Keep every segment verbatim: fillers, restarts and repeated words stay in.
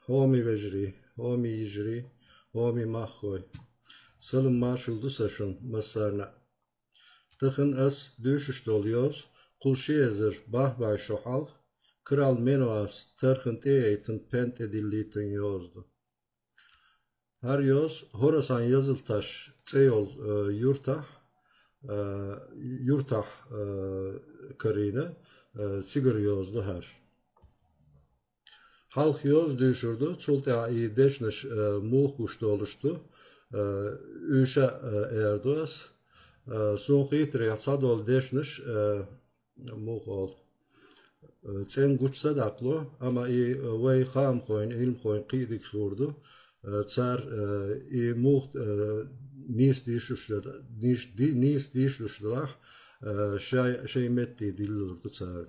Хьоме вежарий, хьоме йижарий, хьоме махкой. Салам-маршал ду са шун массарна а. Тахан аз дуьйцуш дола йоазув кхул ши эзар бархӀ бӀаь шу хьалха Краль Меноас Тархан тӀе а яйтина, пен тӀе диллийтина йоазув ду. ХӀара йоазув Хорасан язалташ цӀе йолу, э, юьртахь, э, юьртахь, э, карийна, э, цигара йоазув ду хӀара. Хьалха йоазув дуьйцур ду, цул тӀаьхьа и дешнаш, э, муха гуш долуш ду, э, уьш а, э, эр ду ас. Э, суна хийтарехь, цхьадолу дешнаш, э, муха олу, э, цӀена гучу ца даккхало, амма и, э, вай хаамхойн, Ӏилманхойн кхин а дика хуур ду, э, цара, э, и муха, э, нийса дийшуш дара, нийса ди-, нийса дийшуш делахь, э, шай-, шайн метте диллалур ду цара.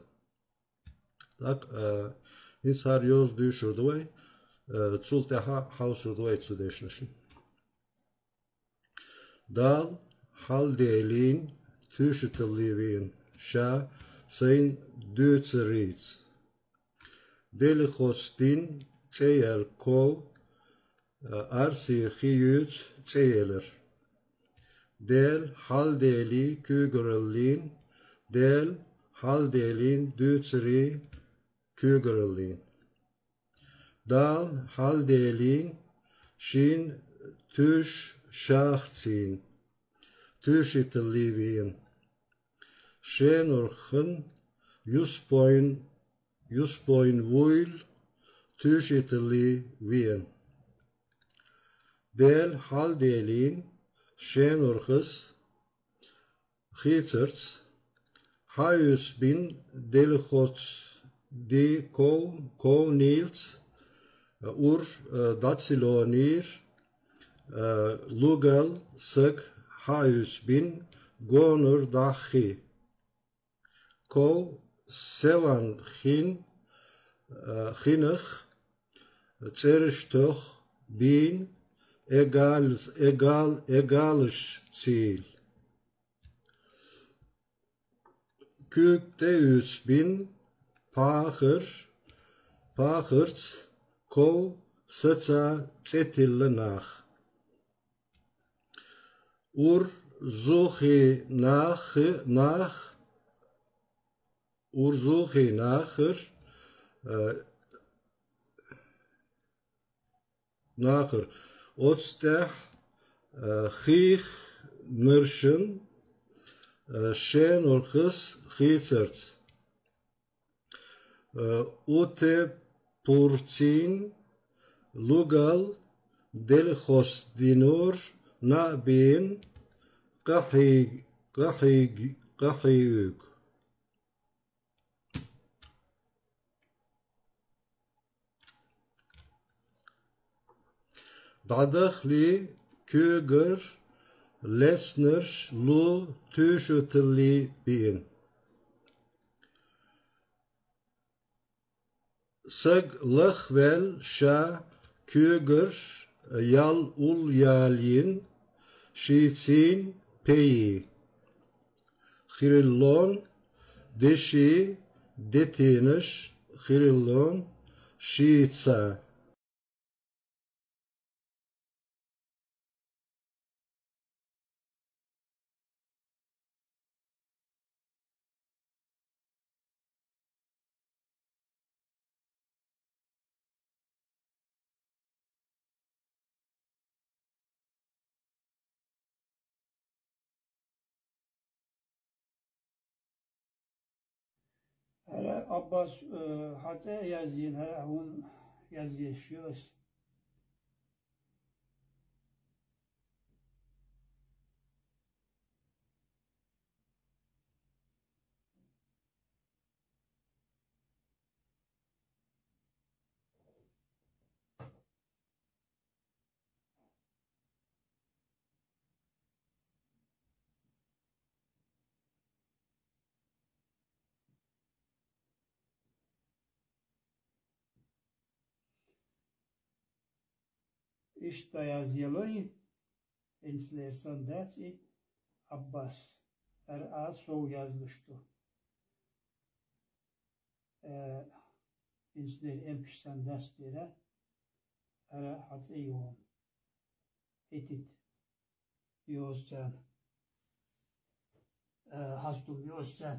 ТӀаккха, а, хӀинца хӀара йоазув дуьйцур ду вай, а, цул тӀаьхьа хьовсур ду вай цу дешнашна. Дала хьалделийна, туьйшийталле веана, Ша Сайна дуьйцурийца. Делахоцу дин цӀе яьлла ков, а, арси хи юьйцу цӀе елар. Дела хьалделий куьйгараллин, Дела хьалделийна дуьйцурий куьйгараллин. Дала хьалделийна шийна туьйш шахцийна, туьйшийталле веана. Шенурхин юспойн, юспойн вуйла туьйшийталле веана. Дела хьалделийна шенурхас хийцарца, хьаьвсабина делахоцу ди ков-, ковнилц, ур, э, дӀацалонийра, э, лугал саг хьаьвсабина гонур даххий. Ков севан хин, э, хинах цӀераш тох бийна, эгал-, эгал-, эгалаш цийла. Куьйга тӀеуьйцу бин пахар, пахарца ков саца цӀе тилла нах. Ур зухи нах, нах, ур зухи нахар, э, нахар. Оцу тӀехь, э, хийх наршан, э, шенурхас хийцарца. Э, уте пурцин лугал делахоцу динур наъбин къахьий-, къахьий-, къахьийуьг. ДӀадахли куьйгар лецнарш лу туьйшуталли биъна. Саг лахвел ша куьйгарш ял улъялйин шийцин пейи. Хириллон деши детинаш хириллон шийца. ХӀара Ӏаббас, э, хьан цӀе а язйина, хӀара а хӀун язъеш ю ас. Иштта язъялой, хӀинцалера санна дац и, Ӏаббас, хӀара аз шов яздеш ду. Э, хӀинцалера эмпаш санна дац дера. ара хьацӀи йоан. Хьитит йосан, э, хьастум йосан.